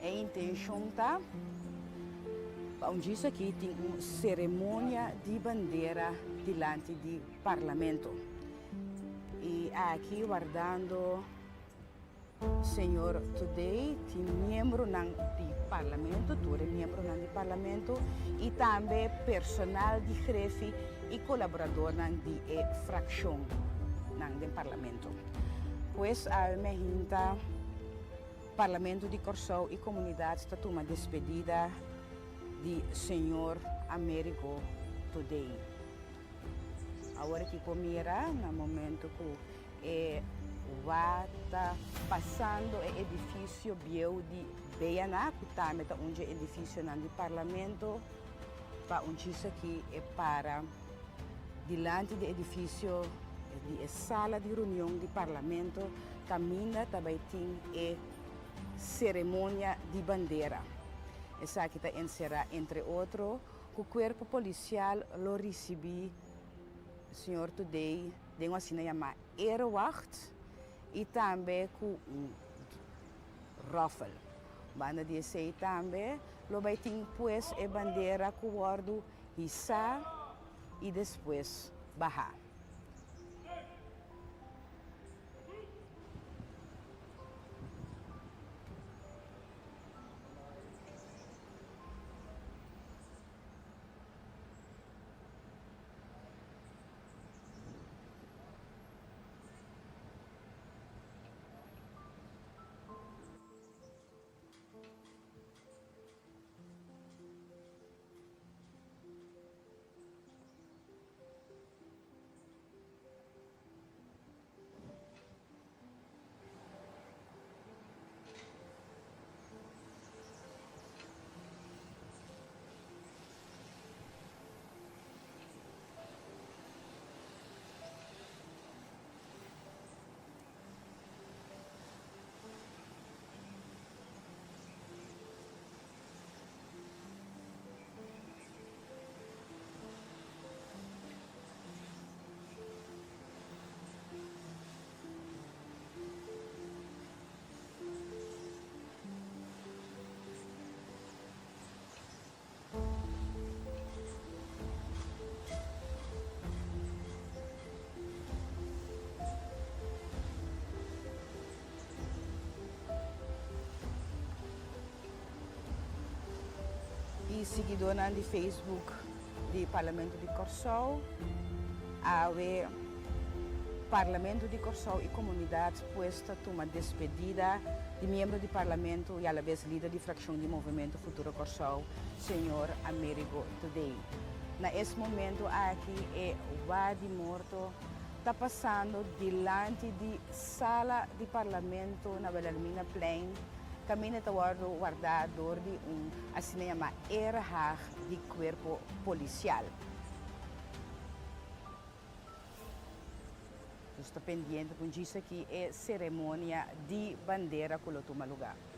E intenshon ta pa un djis aki tin un seremonia di bandera dilanti di Parlamento. I aki wardando Señor Today tin miembronan di Parlamento, tur e miembronan di Parlamento i tambe personal di Grefi i kolaboradornan di e frakshonnan den Parlamento. Pues awe mi a hinta Parlamento di Kòrsou i komunidat ta tuma despedida di señor Amerigo Today. Awor aki por mira na momento ku e wa ta pasando e edifisio bieu di BNA ku tambe ta un dje edifisionan di Parlamento pa un chis aki e para dilanti di edifisio di e sala di reunion di Parlamento kaminda ta bai tin e seremonia di bandera. Esaki ta enserá entre otro ku kuerpo polisial lo risibí señor Today den un asina yamá erewacht i tambe ku un ròfel. Banda di esei tambe lo bai tin pues e bandera ku wòrdu hisá i despues bahá. E siguidónan di Facebook di Parlamento di Kòrsou awe Parlamento di Kòrsou i komunidat pues ta tuma despedida di miembro di Parlamento i alabes lider di frakshon di Movementu Futuro Kòrsou, señor Amerigo Thodey. Na es momento aki e wa di morto ta pasando dilanti di sala di Parlamento na Wilhelminaplein kaminda ta wòrdu wardá dor di un asina yamá erehaag di kuerpo polisial. Nos ta pendiente ku djis aki e seremonia di bandera ku lo tuma lugá.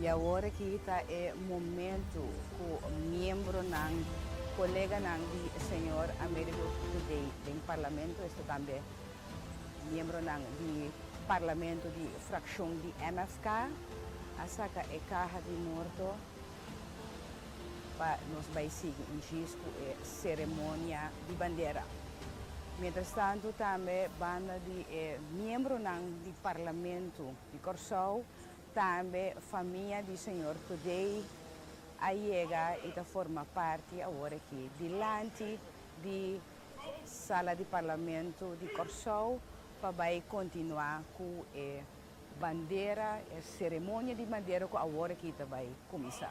awor aki ta e momento ku miembronan, koleganan di señor Amerigo Thodé den Parlamento, esto tambe miembronan di Parlamento di frakshon di MFK, a saka e kaha di morto pa nos bai sigui un djis ku e seremonia di bandera. Mientrastantu tambe banda di e miembronan di Parlamento di Kòrsou, tambe famia di señor Thodé a yega i ta forma parti awor aki dilanti di sala di Parlamento di Kòrsou pa bai kontinuá ku e bandera, e seremonia di bandera ku awor aki ta bai kuminsá.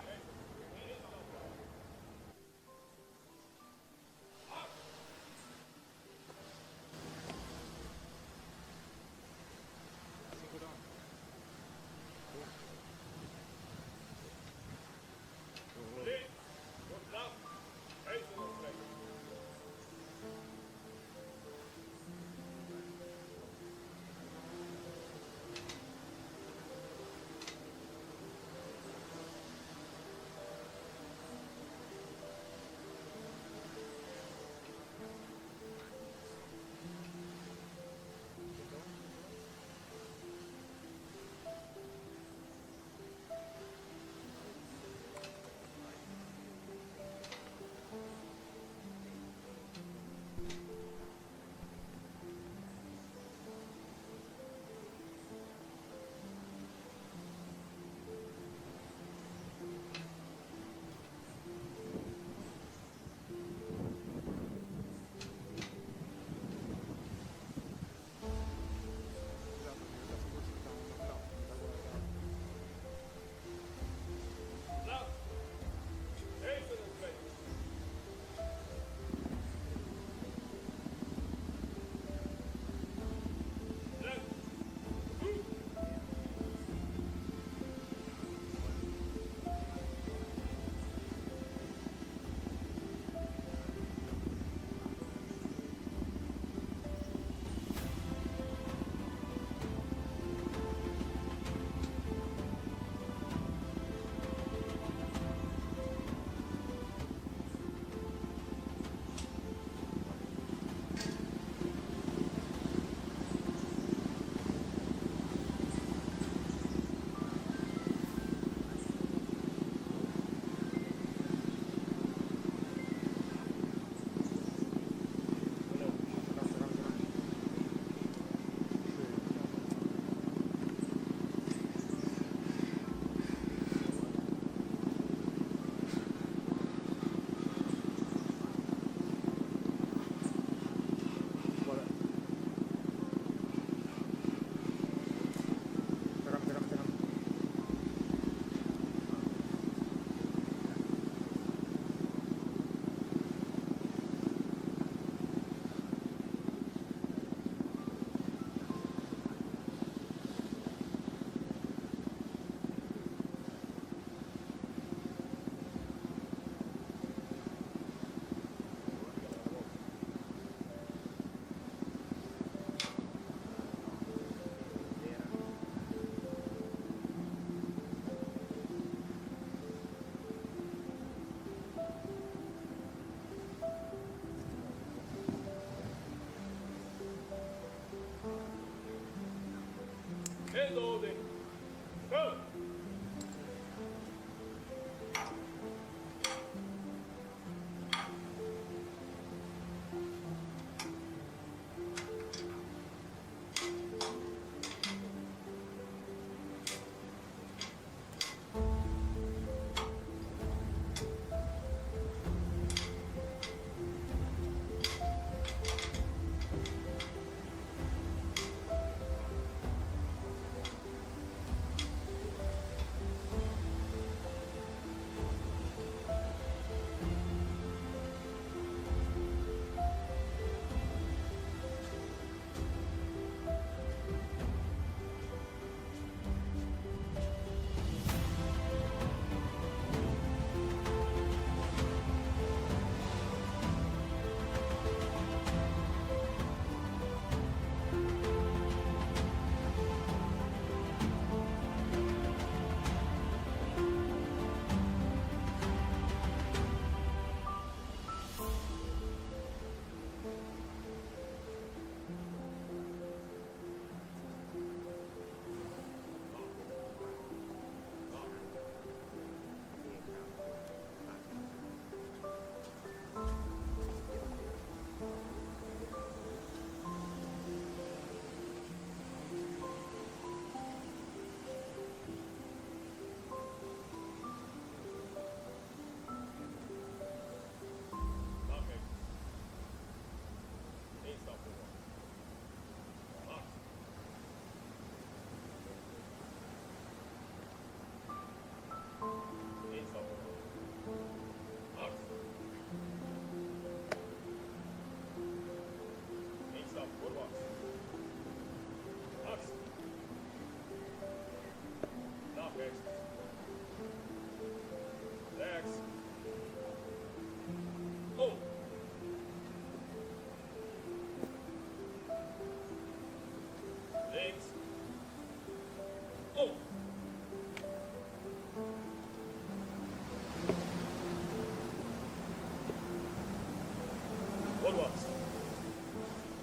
Voorwaarts.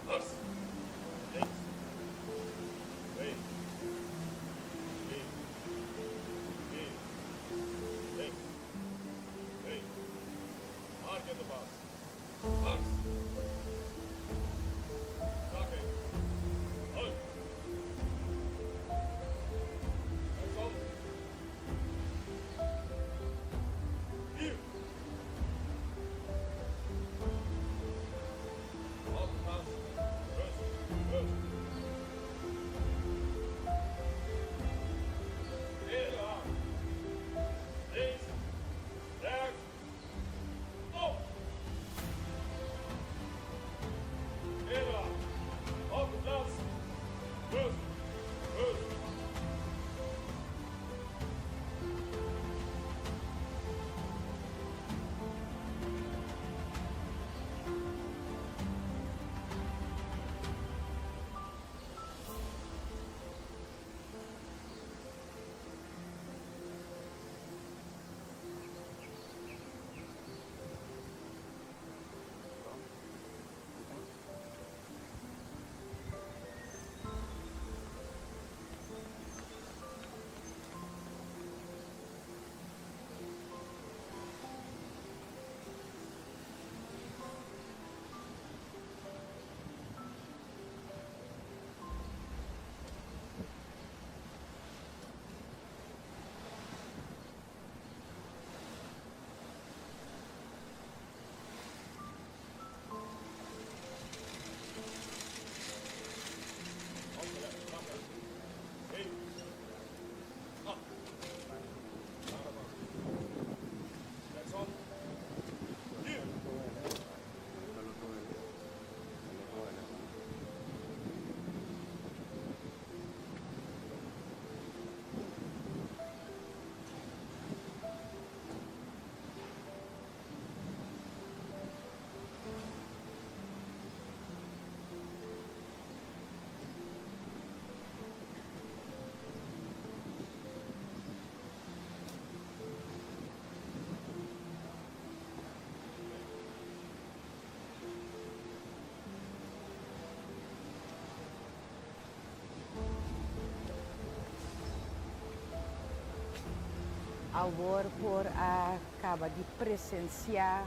Mars. Links. Twee. Drie. Vier. Links. Twee. Mark in de pas. Mars. Zakken. Halt. Rechtsom. Vier. Op de pas. Rust. Rust. Heel aan. Links. Rechts. Op. Heel aan. Op de plaats. Rust. Rust. Awor por a caba di presencia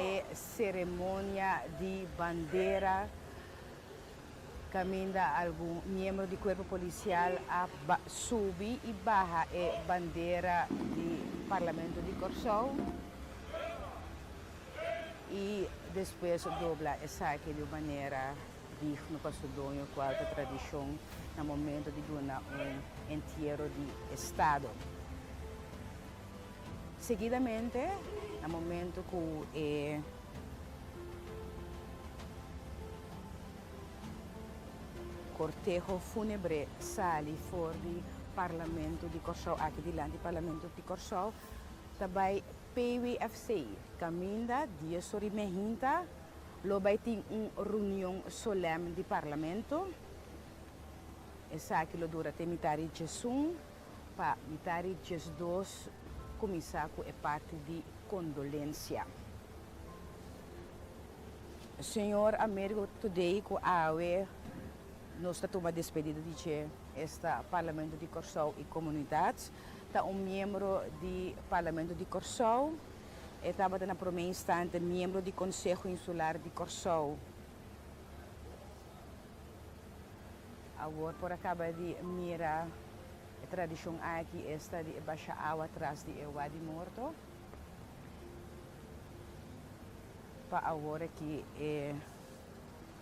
e ceremonia di bandera caminda algun miembro di cuerpo policial a subi y baha e bandera di Parlamento di Corsou y despues dobla esaki di un manera digno pa su doño cual ta tradicion na momento di duna un entiero di estado. Seguidamente, na momento cu e corteho funebre sali for di Parlamento di Corsou, aki dilanti Parlamento di Corsou, ta bay PWFC, caminda dies ora y mehinta Lo bai tin un reunion solèm di Parlamento. Esaki lo dura te mitar di djesun pa mitar di djesdos kuminsá ku e parti di kondolensia. Señor Amerigo Today ku awe nos ta tuma despedida di dje esta Parlamento di Kòrsou i komunidat ta un miembro di Parlamento di Kòrsou. E tabata na promé instante miembro di Konseho Insular di Kòrsou. Awor por a kaba di mira e tradishon aki, esta di e basha awa tras di e wa di morto. Pa awor aki e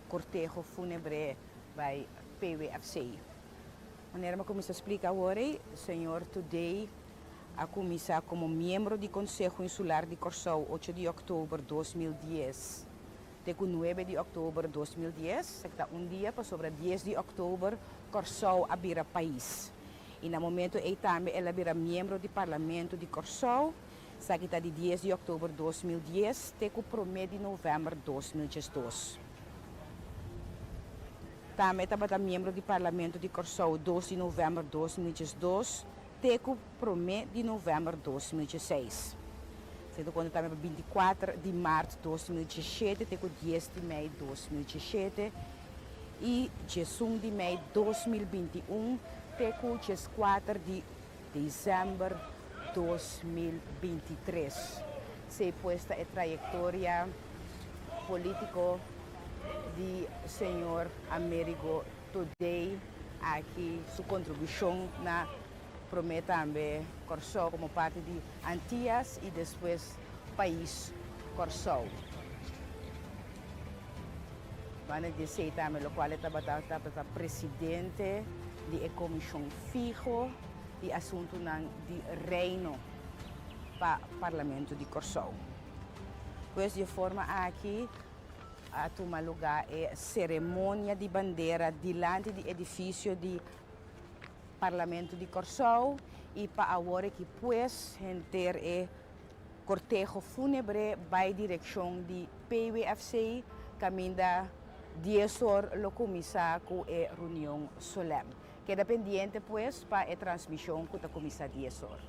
korteho fúnebre bai PWFC. Manera mi a kuminsá splika awor ei, señor Today a kuminsá komo miembro di Konseho Insular di Kòrsou ocho di òktober 2010 te ku nuebe di òktober 2010, esaki ta un dia pasobra dies di òktober Kòrsou a bira pais i na momento ei tambe el a bira miembro di Parlamento di Kòrsou, esaki ta di dies di òktober 2010 te ku promé di novèmber 2012. Tambe e tabata miembro di Parlamento di Kòrsou dos di novèmber 2012 te ku promé di novèmber 2016. Esei ta konta tambe pa 24 di mart 2017 te ku 10 di mei 2017 i 11 di mei 2021 te ku 14 di desèmber 2023. Esei pues ta e trayektoria polítiko di señor Amerigo Thodé aki, su kontribushon na promé tambe Kòrsou komo parti di Antias i despues pais Kòrsou. Banda di esei tambe lokual e tabata tabata presidente di e komishon fiho di asuntunan di Reino pa Parlamento di Kòrsou. Pues di e forma aki a tuma lugá e seremonia di bandera dilanti di edifisio di Parlamento di Kòrsou i pa awor aki pues henter e korteho fúnebre bai direkshon di PWFC kaminda 10 or lo kuminsá ku e reunion solèm. Keda pendiente pues pa e transmishon ku ta kuminsá 10 or.